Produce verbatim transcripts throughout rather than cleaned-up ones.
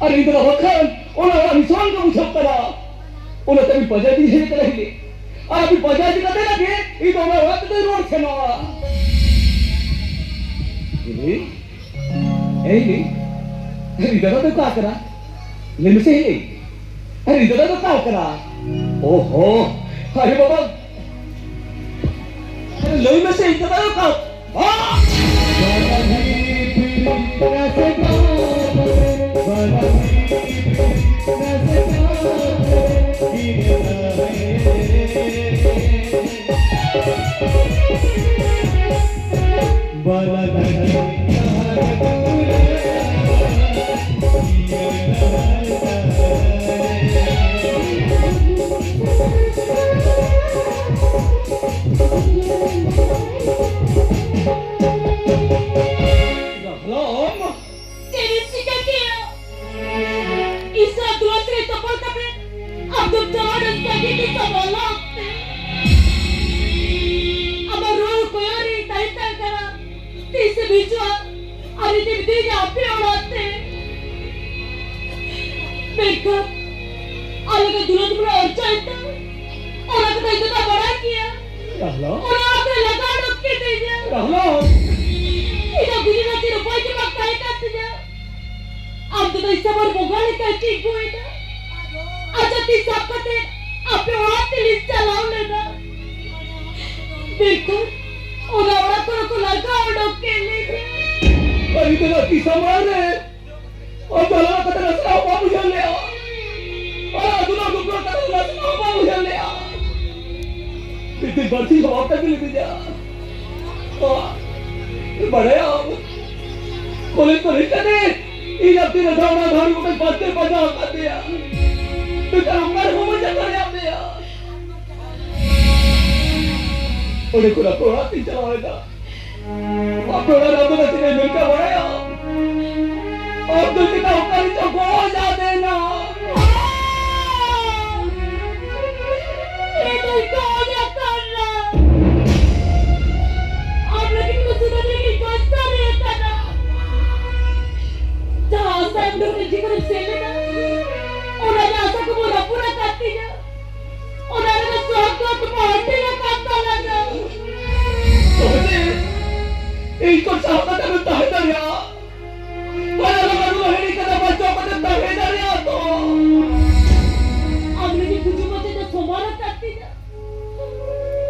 ᱟᱨ ᱤᱧ ᱫᱚ ᱵᱟᱵᱟ ᱠᱷᱟᱱ ᱚᱱᱟ ᱚᱲᱟᱜ ᱢᱤᱥᱚᱱ ᱜᱮ ᱵᱩᱡᱷᱟᱹᱜ ᱠᱟᱱᱟ᱾ ᱚᱱᱟᱛᱮ ᱟᱹᱵᱤᱱ ᱯᱟᱸᱡᱟ ᱤᱫᱤᱧ ᱦᱮᱡ ᱟᱠᱟᱱᱟ ᱦᱤᱞᱤ᱾ ᱟᱨ ᱟᱹᱵᱤᱱ ᱯᱟᱸᱡᱟ ᱤᱫᱤ ᱠᱟᱛᱮ ᱱᱟᱜ ᱜᱮ ᱤᱧ ᱫᱚ ᱚᱱᱟ ᱚᱲᱟᱜ ᱛᱮᱫᱚᱧ ᱨᱩᱣᱟᱹᱲ ᱥᱮᱱᱚᱜᱼᱟ᱾ ᱦᱤᱞᱤ? ᱮᱭ ᱦᱤᱞᱤ? ᱤᱧ ᱫᱟᱫᱟ ᱫᱚ ᱚᱠᱟ ᱠᱟᱱᱟ? ᱞᱟᱹᱭ ᱢᱮᱥᱮ ᱦᱤᱞᱤ᱾ ᱟᱨ ᱤᱧ ᱫᱟᱫᱟ ᱫᱚ ᱚᱠᱟ ᱠᱟᱱᱟ? ᱳᱦᱳ, ᱟᱨᱮ ᱵᱟᱵᱟ, ᱞᱟᱹᱭ ᱢᱮᱥᱮ, ᱤᱧ ᱫᱟᱫᱟ ᱫᱚ ᱚᱠᱟ? ᱦᱟ? ᱪᱮᱫ ᱮᱢ ᱪᱤᱠᱟᱹ ᱠᱮᱭᱟ? ᱤᱥᱟ ᱫᱩᱞᱟᱹᱲ ᱨᱮ ᱛᱚᱯᱚᱞ ᱠᱟᱛᱮ ᱟᱢ ᱫᱚᱢ ᱪᱟᱞᱟᱣ ᱞᱮᱱ ᱛᱟᱭᱟ ᱜᱤᱫᱤ ᱥᱟᱢᱟᱞ ᱚᱠᱛᱮ᱾ ᱟᱢᱟᱜ ᱨᱩᱣᱟᱹᱲ ᱠᱚᱭᱚᱜ ᱨᱮ ᱛᱟᱦᱮᱸ ᱛᱟᱦᱮᱸ ᱠᱟᱱᱟ᱾ ᱛᱤᱥᱮᱢ ᱦᱤᱡᱩᱜᱼᱟ? ᱟᱨ ᱤᱧᱮᱢ ᱤᱫᱤᱭᱤᱧᱟ ᱟᱯᱮ ᱚᱲᱟᱜ ᱛᱮ᱾ ᱢᱮᱱᱠᱷᱟᱱ ᱟᱞᱮ ᱫᱚ ᱫᱩᱞᱟᱹᱲ ᱫᱩᱞᱟᱹᱲ ᱚᱨᱡᱚᱭᱮᱫ ᱛᱟᱢ, ᱚᱱᱟ ᱠᱟᱛᱷᱟ ᱤᱧ ᱫᱚ ᱵᱟᱲᱟᱭ ᱜᱮᱭᱟ᱾ ᱨᱟᱦᱞᱟ᱾ ᱚᱱᱟ ᱚᱲᱟᱜ ᱠᱷᱚᱱ ᱞᱟᱜᱟ ᱚᱰᱚᱠ ᱠᱤᱫᱤᱧᱟ᱾ ᱨᱟᱦᱞᱟ᱾ ᱤᱧᱟᱹᱜ ᱵᱩᱡᱷᱟᱹᱣ ᱨᱮᱱᱟᱜ ᱪᱮᱫ ᱩᱯᱟᱹᱭ ᱜᱮ ᱵᱟᱝ ᱛᱟᱦᱮᱸ ᱠᱟᱱ ᱛᱤᱧᱟ᱾ ᱟᱢ ᱛᱮᱫᱚ ᱤᱥᱟᱵᱚᱨ ᱵᱚᱸᱜᱟ ᱞᱮᱠᱟᱭ ᱛᱤᱸᱜᱩᱭᱮᱱᱟ᱾ ᱟᱡᱟᱜ ᱛᱤ ᱥᱟᱵ ᱠᱟᱛᱮ ᱟᱯᱮ ᱚᱲᱟᱜ ᱛᱮᱞᱤᱧ ᱪᱟᱞᱟᱣ ᱞᱮᱱᱟ᱾ ᱢᱮᱱᱠᱷᱟᱱ ᱚᱱᱟ ᱚᱲᱟᱜ ᱠᱷᱚᱱ ᱠᱚ ᱞᱟᱜᱟ ᱚᱰᱚᱠ ᱠᱮᱫ ᱞᱤᱧᱟ᱾ ᱟᱹᱰᱤ ᱛᱮᱫᱚ ᱛᱤ ᱥᱟᱢᱟᱝ ᱨᱮ ᱟᱢ ᱫᱚ ᱟᱞᱟᱝ ᱠᱟᱛᱷᱟ ᱱᱟᱥᱮᱱᱟᱜ ᱦᱚᱸ ᱵᱟᱢ ᱩᱭᱦᱟᱹᱨ ᱞᱮᱜᱼᱟ᱾ ᱟᱞᱟᱝ ᱫᱩᱞᱟᱹᱲ ᱫᱩᱯᱞᱟᱹᱲ ᱠᱟᱛᱷᱟ ᱫᱚ ᱱᱟᱥᱮᱱᱟᱜ ᱦᱚᱸ ᱵᱟᱢ ᱩᱭᱦᱟᱹᱨ ᱞᱮᱜᱼᱟ᱾ ᱢᱤᱫ ᱫᱤᱱ ᱵᱟᱹᱲᱛᱤ ᱦᱚᱸ ᱵᱟᱢ ᱛᱟᱺᱜᱤ ᱞᱤᱫᱤᱧᱟ᱾ ᱵᱟᱲᱟᱭᱟᱢ, ᱠᱚᱞᱮᱡᱽ ᱠᱚᱞᱮᱡᱽ ᱠᱟᱛᱮ ᱤᱧ ᱟᱨ ᱛᱤᱱᱟᱹᱜ ᱫᱷᱟᱣ ᱚᱱᱟ ᱫᱷᱟᱣ ᱜᱚᱴᱟᱧ ᱯᱟᱸᱡᱟ ᱯᱟᱸᱡᱟ ᱟᱠᱟᱫ ᱢᱮᱭᱟ, ᱢᱮᱱᱠᱷᱟᱱ ᱚᱠᱟ ᱨᱮᱦᱚᱸ ᱵᱟᱹᱧ ᱧᱟᱢ ᱫᱟᱲᱮᱭᱟᱜ ᱢᱮᱭᱟ᱾ ᱚᱸᱰᱮ ᱠᱷᱚᱱ ᱟᱠᱚ ᱚᱲᱟᱜ ᱛᱤᱧ ᱪᱟᱞᱟᱣ ᱮᱱᱟ᱾ ᱟᱯᱮ ᱚᱲᱟᱜ ᱨᱮ ᱟᱢ ᱫᱚ ᱪᱮᱫ ᱮᱢ ᱢᱮᱱ ᱠᱟᱜ ᱵᱟᱲᱟᱭᱟ? ᱟᱢ ᱫᱚ ᱪᱮᱫᱟᱜ ᱚᱠᱟ ᱨᱮᱪᱚ ᱜᱚᱡ ᱟᱫᱮᱱᱟ? ᱤᱧ ᱫᱚᱧ ᱜᱚᱡ ᱟᱠᱟᱱᱟ᱾ ᱟᱢ ᱞᱟᱹᱜᱤᱫ ᱤᱧ ᱥᱩᱫᱷᱟᱹ ᱞᱟᱹᱜᱤᱫ ᱜᱚᱡ ᱥᱟᱹᱨᱤ ᱟᱠᱟᱱᱟ᱾ ᱡᱟᱦᱟᱸ ᱟᱥᱟ ᱮᱢ ᱫᱚ ᱡᱤᱵᱚᱱ ᱮᱢ ᱠᱟᱛᱮ ᱵᱮᱱ ᱛᱟᱦᱮᱸ ᱫᱟᱲᱮᱭᱟᱜᱼᱟ? ᱟᱨ ᱟᱞᱟᱝ ᱟᱹᱛᱩ ᱦᱤᱲᱤᱧ ᱠᱟᱛᱮ ᱵᱟᱧᱪᱟᱣ ᱠᱟᱛᱮ ᱛᱟᱦᱮᱸ ᱫᱟᱲᱮᱭᱟᱜᱼᱟ ᱛᱚ? ᱟᱢ ᱞᱟᱹᱜᱤᱫ ᱜᱩᱡᱩᱜ ᱠᱟᱛᱮ ᱫᱚ ᱥᱚᱢᱟᱱ ᱟᱠᱟᱫ ᱛᱤᱧᱟ᱾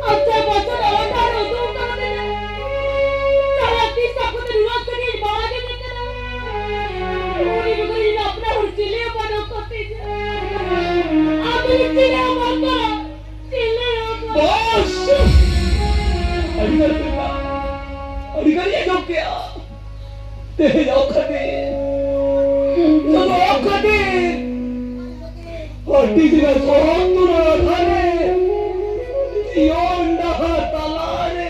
ᱟᱢ ᱪᱟᱨ ᱵᱚᱪᱷᱚᱨ ᱟᱞᱟᱫᱟ ᱨᱮ ᱩᱫᱩᱜ ᱟᱠᱟᱫ ᱢᱮᱭᱟ᱾ ᱪᱟᱞᱟᱜ ᱛᱤᱥ ᱟᱠᱚ ᱛᱮ ᱱᱚᱣᱟ ᱥᱟᱹᱜᱟᱹᱭ ᱵᱟᱲᱟ ᱜᱮ ᱢᱮᱱᱟᱜ ᱠᱟᱱᱟ᱾ ᱩᱱᱤ ᱵᱮᱜᱚᱨ ᱤᱧ ᱟᱯᱱᱟᱨ ᱦᱚᱲ ᱪᱤᱞᱤ ᱦᱚᱸ ᱵᱟᱹᱱᱩᱜ ᱠᱚᱛᱤᱧᱟ᱾ ᱟᱢ ᱫᱚ ᱪᱤᱞᱤ ᱦᱚᱸ ᱵᱟᱢ ᱠᱟᱱᱟ᱾ ᱪᱤᱞᱤ ᱦᱚᱸ ᱵᱟᱢ ᱵᱚᱥ! ᱟᱹᱰᱤ ᱜᱟᱱ ᱯᱮ ᱟᱹᱰᱤ ᱜᱟᱱ ᱟᱸᱡᱚᱢ ᱠᱮᱜᱼᱟ᱾ ᱛᱮᱦᱮᱧ ᱚᱠᱟᱛᱮ? ᱥᱩᱫᱷᱩ ᱚᱠᱟᱛᱮ? ᱦᱟᱹᱴᱤᱧ ᱨᱮ ᱥᱚᱦᱚᱫ ᱛᱩᱞᱟᱹ ᱫᱷᱟᱨᱮ, ᱡᱤᱭᱚᱱ ᱰᱟᱦᱟᱨ ᱛᱟᱞᱟᱨᱮ᱾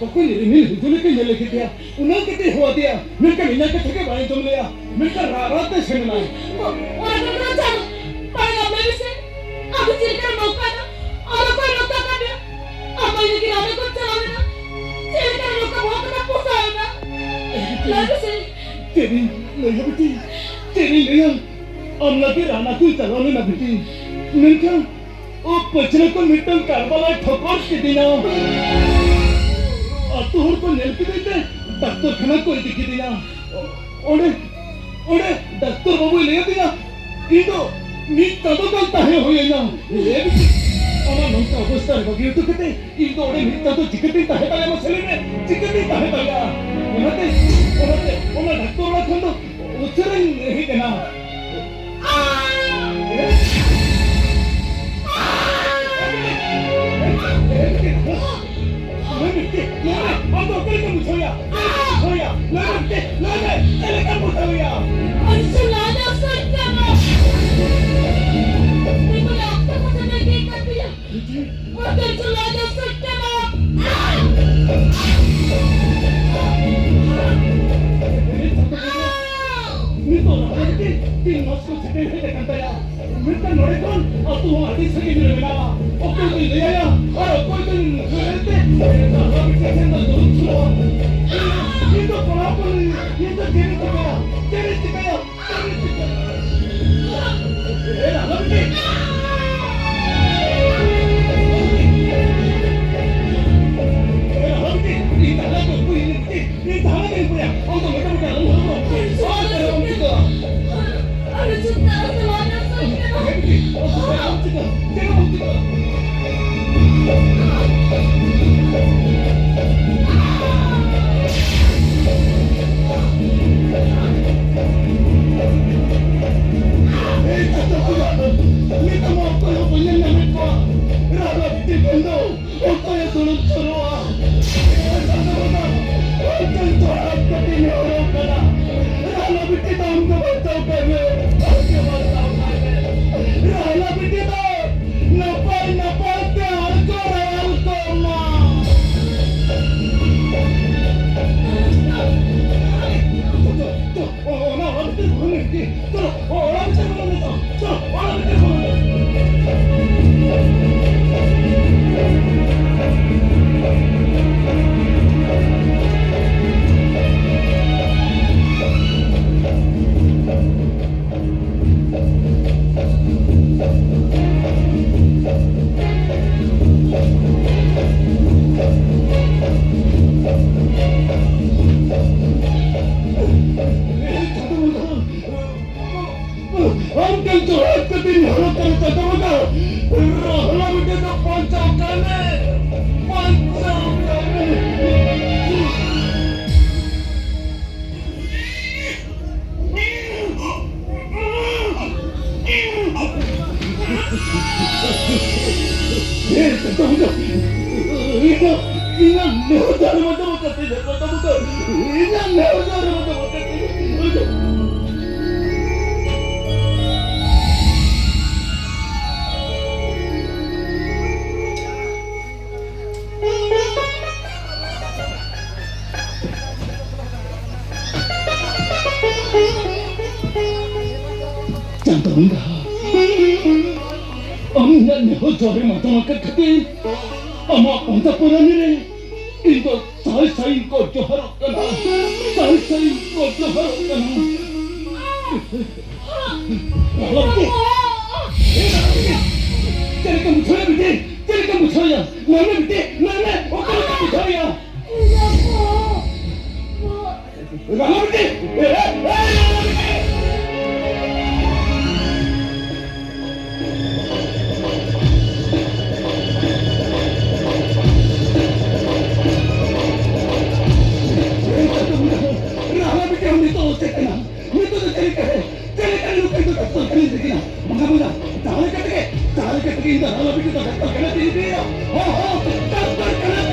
ᱵᱚᱠᱚᱧ ᱨᱤᱢᱤᱞ ᱦᱤᱡᱩᱜ ᱞᱮᱠᱟᱧ ᱧᱮᱞ ᱠᱮᱫᱮᱭᱟ, ᱚᱱᱟ ᱠᱟᱛᱮ ᱦᱚᱦᱚ ᱟᱫᱮᱭᱟ, ᱢᱮᱱᱠᱷᱟᱱ ᱤᱧᱟᱹᱜ ᱠᱟᱛᱷᱟ ᱜᱮ ᱵᱟᱭ ᱟᱸᱡᱚᱢ ᱞᱮᱭᱟ, ᱢᱮᱱᱠᱷᱟᱱ ᱨᱟᱜ ᱨᱟᱜ ᱛᱮ ᱥᱮᱱ ᱮᱱᱟᱭ᱾ ᱚ-, ᱚᱱᱟ ᱠᱟᱛᱷᱟ ᱫᱚ ᱪᱟᱞ, ᱢᱟᱲᱟᱝ ᱟᱢ ᱞᱟᱹᱭ ᱢᱮᱥᱮ, ᱟᱢ ᱫᱚ ᱪᱮᱫ ᱞᱮᱠᱟᱱ ᱱᱚᱝᱠᱟ ᱫᱚ? ᱟᱨ ᱚᱠᱚᱭ ᱱᱚᱝᱠᱟ ᱠᱟᱫ ᱢᱮᱭᱟ? ᱟᱢ ᱵᱟᱹᱧ ᱞᱟᱹᱜᱤᱫ ᱨᱟᱱ ᱟᱹᱜᱩᱢ ᱪᱟᱞᱟᱣ ᱞᱮᱱᱟ? ᱪᱮᱫ ᱞᱮᱠᱟᱱ ᱱᱚᱝᱠᱟ ᱵᱚᱦᱚᱜ ᱠᱟᱛᱮ ᱯᱚᱥᱟᱣ ᱮᱱᱟ? ᱞᱟᱹᱭ ᱢᱮᱥᱮ᱾ ᱪᱮᱫ ᱤᱧ ᱞᱟᱹᱭᱟ ᱵᱤᱴᱤ? ᱪᱮᱫ ᱤᱧ ᱞᱟᱹᱭᱟ? ᱟᱢ ᱞᱟᱹᱜᱤᱫ ᱨᱟᱱ ᱟᱹᱜᱩᱧ ᱪᱟᱞᱟᱣ ᱞᱮᱱᱟ ᱵᱤᱴᱤ, ᱢᱮᱱᱠᱷᱟᱱ ᱚ, ᱯᱟᱹᱪᱷᱞᱟᱹ ᱠᱷᱚᱱ ᱢᱤᱫᱴᱟᱝ ᱠᱟᱨᱵᱟᱞᱟᱭ ᱴᱷᱚᱠᱚᱨ ᱠᱤᱫᱤᱧᱟ᱾ ᱟᱹᱛᱩ ᱦᱚᱲ ᱠᱚ ᱧᱮᱞ ᱠᱤᱫᱤᱧ ᱛᱮ ᱰᱟᱠᱛᱚᱨ ᱠᱷᱟᱱᱟ ᱠᱚ ᱤᱫᱤ ᱠᱤᱫᱤᱧᱟ᱾ ᱚᱸᱰᱮ, ᱚᱸᱰᱮ ᱰᱟᱠᱛᱚᱨ ᱵᱟᱹᱵᱩᱭ ᱞᱟᱹᱭ ᱟᱹᱫᱤᱧᱟ, ᱤᱧ ᱫᱚ ᱢᱤᱫ ᱪᱟᱸᱫᱚ ᱜᱟᱱ ᱛᱟᱦᱮᱸ ᱦᱩᱭ ᱟᱹᱧᱟ᱾ ᱞᱟᱹᱭ ᱢᱮ, ᱟᱢᱟᱜ ᱱᱚᱝᱠᱟ ᱚᱵᱚᱥᱛᱟ ᱨᱮ ᱵᱟᱹᱜᱤ ᱦᱚᱴᱚ ᱠᱟᱛᱮ ᱤᱧ ᱫᱚ ᱚᱸᱰᱮ ᱢᱤᱫ ᱪᱟᱸᱫᱚ ᱪᱤᱠᱟᱹᱛᱤᱧ ᱛᱟᱦᱮᱸ ᱫᱟᱲᱮᱭᱟᱜᱼᱟ? ᱢᱟᱥᱮ ᱞᱟᱹᱭ ᱢᱮ, ᱪᱤᱠᱟᱹᱛᱤᱧ ᱛᱟᱦᱮᱸ ᱫᱟᱲᱮᱭᱟᱜᱼᱟ? ᱚᱱᱟᱛᱮ, ᱚᱱᱟᱛᱮ ᱚᱱᱟ ᱰᱟᱠᱛᱚᱨ ᱚᱲᱟᱜ ᱠᱷᱚᱱ ᱫᱚ ᱩᱥᱟᱹᱨᱟᱧ ᱦᱮᱡ ᱮᱱᱟ᱾ ᱞᱟᱹᱭ ᱢᱮ, ᱞᱟᱹᱭ ᱢᱮ, ᱟᱢ ᱫᱚ ᱚᱠᱟ ᱞᱮᱠᱟᱢ ᱵᱩᱡᱷᱟᱹᱣᱮᱭᱟ? ᱚᱠᱟ ᱞᱮᱠᱟᱢ ᱵᱩᱡᱷᱟᱹᱣᱮᱭᱟ? ᱞᱟᱹᱭ ᱢᱮ, ᱞᱟᱹᱭ ᱢᱮ, ᱪᱮᱫ ᱞᱮᱠᱟᱢ ᱵᱩᱡᱷᱟᱹᱣᱮᱭᱟ? ᱟᱹᱰᱤ ᱪᱮᱦᱨᱟ, ᱟᱹᱰᱤ ᱪᱮᱦᱨᱟ᱾ ᱱᱚᱥ ᱠᱚ ᱥᱮᱴᱮᱨ ᱦᱮᱡ ᱟᱠᱟᱱ ᱛᱟᱭᱟ᱾ ᱢᱮᱱᱠᱷᱟᱱ ᱱᱚᱰᱮ ᱠᱷᱚᱱ ᱟᱹᱛᱩ ᱦᱚᱸ ᱟᱹᱰᱤ ᱥᱟᱺᱜᱤᱧ ᱨᱮ ᱢᱮᱱᱟᱜᱼᱟ᱾ ᱚᱠᱚᱭ ᱫᱚᱧ ᱞᱟᱹᱭᱟᱭᱟ ᱟᱨ ᱚᱠᱚᱭ ᱫᱚᱧ ᱞᱟᱹᱭᱟᱭ ᱛᱮ ᱨᱟᱦᱞᱟ ᱵᱤᱴᱤ ᱴᱷᱮᱱ ᱫᱚ ᱫᱩᱲᱩᱵ ᱥᱩᱨᱩᱜᱼᱟ᱾ ᱤᱧ ᱫᱚ ᱠᱚᱲᱟ ᱦᱚᱯᱚᱱ, ᱤᱧ ᱫᱚ ᱪᱮᱫ ᱤᱧ ᱪᱤᱠᱟᱹᱭᱟ? ᱪᱮᱫ ᱤᱧ ᱪᱤᱠᱟᱹᱭᱟ? ᱪᱮᱫ ᱤᱧ ᱪᱤᱠᱟᱹᱭᱟ? ᱮ ᱨᱟᱦᱞᱟ ᱵᱤᱴᱤ! ᱮ ᱨᱟᱦᱞᱟ ᱵᱤᱴᱤ! ᱤᱧ ᱛᱟᱦᱞᱮ ᱫᱚ ᱩᱠᱩᱭ ᱤᱧ ᱵᱤᱴᱤ? ᱤᱧ ᱛᱟᱦᱞᱮ ᱫᱚ ᱩᱠᱩᱭᱟ? ᱟᱢ ᱫᱚ ᱢᱚᱴᱟᱢᱩᱴᱤ ᱟᱞᱚᱢ ᱦᱚᱨᱚᱜᱟ᱾ ᱟᱨ ᱪᱮᱫ ᱦᱚᱸ ᱵᱟᱢ ᱪᱤᱠᱟᱹᱜᱼᱟ᱾ ᱟᱨ ᱪᱮᱫ ᱦᱚᱸ ᱵᱟᱢ ᱪᱤᱠᱟᱹᱜᱼᱟ᱾ ᱪᱮᱫ ᱦᱚᱸ ᱵᱟᱢ ᱪᱤᱠᱟᱹᱜᱼᱟ᱾ ᱮᱭ ᱪᱟᱪᱟ ᱵᱟᱵᱟ, ᱱᱤᱛᱚᱜ ᱢᱟ ᱚᱠᱚᱭ ᱦᱚᱸ ᱵᱟᱹᱧ ᱧᱮᱞ ᱧᱟᱢᱮᱫ ᱠᱚᱣᱟ᱾ ᱨᱟᱦᱞᱟ ᱵᱤᱴᱤ ᱴᱷᱮᱱ ᱫᱚ ᱚᱠᱚᱭᱮ ᱫᱩᱲᱩᱵ ᱥᱩᱨᱩᱜᱼᱟ? ᱮᱭ ᱪᱟᱪᱟ ᱵᱟᱵᱟ, ᱟᱢ ᱴᱷᱮᱱ ᱡᱚᱦᱟᱨ ᱠᱟᱛᱮᱧ ᱱᱮᱦᱚᱨᱚᱜ ᱠᱟᱱᱟ᱾ ᱨᱟᱦᱞᱟ ᱵᱤᱴᱤ ᱫᱚ ᱟᱢ ᱜᱮ ᱵᱟᱧᱪᱟᱣ ᱠᱟᱭ ᱢᱮ᱾ ᱟᱢ ᱜᱮ ᱵᱟᱧᱪᱟᱣ ᱠᱟᱭ ᱢᱮ᱾ ᱨᱟᱦᱞᱟ ᱵᱤᱴᱤ ᱫᱚ ᱱᱟᱯᱟᱭ ᱱᱟᱯᱟᱭ ᱛᱮ ᱟᱨ ᱠᱚ ᱨᱟᱣᱟᱞ ᱠᱚᱜ ᱢᱟ᱾ ᱪᱚᱞᱚ, ᱚᱱᱟ ᱚᱲᱟᱜ ᱵᱷᱤᱛᱤᱨ ᱵᱚᱞᱚᱱ ᱢᱮ, ᱵᱤᱴᱤ᱾ ᱪᱚᱞᱚ, ᱚᱲᱟᱜ ᱵᱷᱤᱛᱤᱨ ᱵᱚᱞᱚᱱ ᱢᱮ, ᱪᱚᱞᱚ, ᱪᱚᱞᱚ, ᱚᱲᱟᱜ ᱵᱷᱤᱛᱤᱨ ᱵᱚᱞᱚᱱ ᱢᱮ᱾ ᱟᱢ ᱴᱷᱮᱱ ᱡᱚᱦᱟᱨ ᱠᱟᱛᱮᱧ ᱱᱮᱦᱚᱨᱚᱜ ᱠᱟᱱᱟ, ᱪᱟᱪᱟ ᱵᱟᱵᱟ᱾ ᱨᱟᱦᱞᱟ ᱵᱤᱴᱤ ᱫᱚ ᱵᱟᱧᱪᱟᱣ ᱠᱟᱭ ᱢᱮ, ᱵᱟᱧᱪᱟᱣ ᱠᱟᱭ ᱢᱮ᱾ ᱤᱧᱟᱜ, ᱤᱧᱟᱜ ᱱᱮᱦᱚᱨ ᱫᱚ ᱟᱞᱚᱢ ᱟᱸᱡᱚᱢ ᱟᱠᱟᱫ ᱛᱤᱧᱟ, ᱪᱟᱪᱟ ᱵᱟᱵᱟ᱾ ᱤᱧᱟᱜ ᱱᱮᱦᱚᱨ ᱫᱚ ᱟᱞᱚᱢ ᱟᱸᱡᱚᱢ ᱟᱠᱟᱫ ᱛᱤᱧᱟ᱾ ᱪᱟᱸᱫᱚ ᱵᱚᱸᱜᱟ, ᱟᱢ ᱤᱧᱟᱜ ᱱᱮᱦᱚᱨ ᱡᱚᱦᱟᱨ ᱮᱢ ᱟᱸᱡᱚᱢ ᱟᱠᱟᱫ ᱠᱷᱟᱹᱛᱤᱨ ᱟᱢᱟᱜ ᱯᱟᱱᱛᱟ ᱯᱚᱨᱟᱱᱤ ᱨᱮ ᱤᱧ ᱫᱚ ᱥᱟᱭ ᱥᱟᱭ ᱤᱧ ᱜᱚᱰ ᱡᱚᱦᱟᱨᱚᱜ ᱠᱟᱱᱟ, ᱥᱟᱭ ᱥᱟᱭ ᱤᱧ ᱜᱚᱰ ᱡᱚᱦᱟᱨᱚᱜ ᱠᱟᱱᱟ᱾ ᱨᱟᱦᱞᱟ ᱵᱤᱴᱤ! ᱮ ᱨᱟᱦᱞᱟ ᱵᱤᱴᱤ! ᱪᱮᱫ ᱞᱮᱠᱟᱢ ᱵᱩᱡᱷᱟᱹᱣᱮᱫᱼᱟ ᱵᱤᱴᱤ? ᱪᱮᱫ ᱞᱮᱠᱟᱢ ᱵᱩᱡᱷᱟᱹᱣᱮᱫᱼᱟ? ᱢᱮᱱ ᱢᱮ ᱵᱤᱴᱤ, ᱢᱮᱱ ᱢᱮ, ᱚᱠᱟ ᱞᱮᱠᱟᱢ ᱵᱩᱡᱷᱟᱹᱣᱮᱫᱼᱟ? ᱨᱟᱦᱞᱟ ᱵᱤᱴᱤ! ᱮ, ᱮ, ᱮ, ᱨᱟᱦᱞᱟ ᱵᱤᱴᱤ! ᱨᱟᱦᱞᱟ ᱵᱤᱴᱤ ᱦᱚᱸ ᱱᱤᱛᱚᱜ ᱪᱮᱫ ᱠᱟᱱᱟ? ᱱᱤᱛᱚᱜ ᱫᱚ ᱪᱮᱫ ᱞᱮᱠᱟ? ᱪᱮᱫ ᱞᱮᱠᱟ ᱱᱩᱠᱤᱱ ᱫᱚ ᱰᱟᱠᱛᱚᱨ ᱠᱷᱟᱱᱟ ᱤᱫᱤ ᱠᱤᱱᱟ? ᱵᱟᱝᱟ, ᱵᱟᱝᱟ, ᱡᱟᱦᱟᱸ ᱞᱮᱠᱟ ᱛᱮᱜᱮ, ᱡᱟᱦᱟᱸ ᱞᱮᱠᱟ ᱛᱮᱜᱮ ᱤᱧ ᱫᱚ ᱨᱟᱦᱞᱟ ᱵᱤᱴᱤ ᱫᱚ ᱰᱟᱠᱛᱚᱨ ᱠᱷᱟᱱᱟ ᱛᱮ ᱤᱫᱤᱭᱮᱭᱟ᱾ ᱦᱚᱸ, ᱦᱚᱸ, ᱰᱟᱠᱛᱚᱨ ᱠᱷᱟᱱᱟ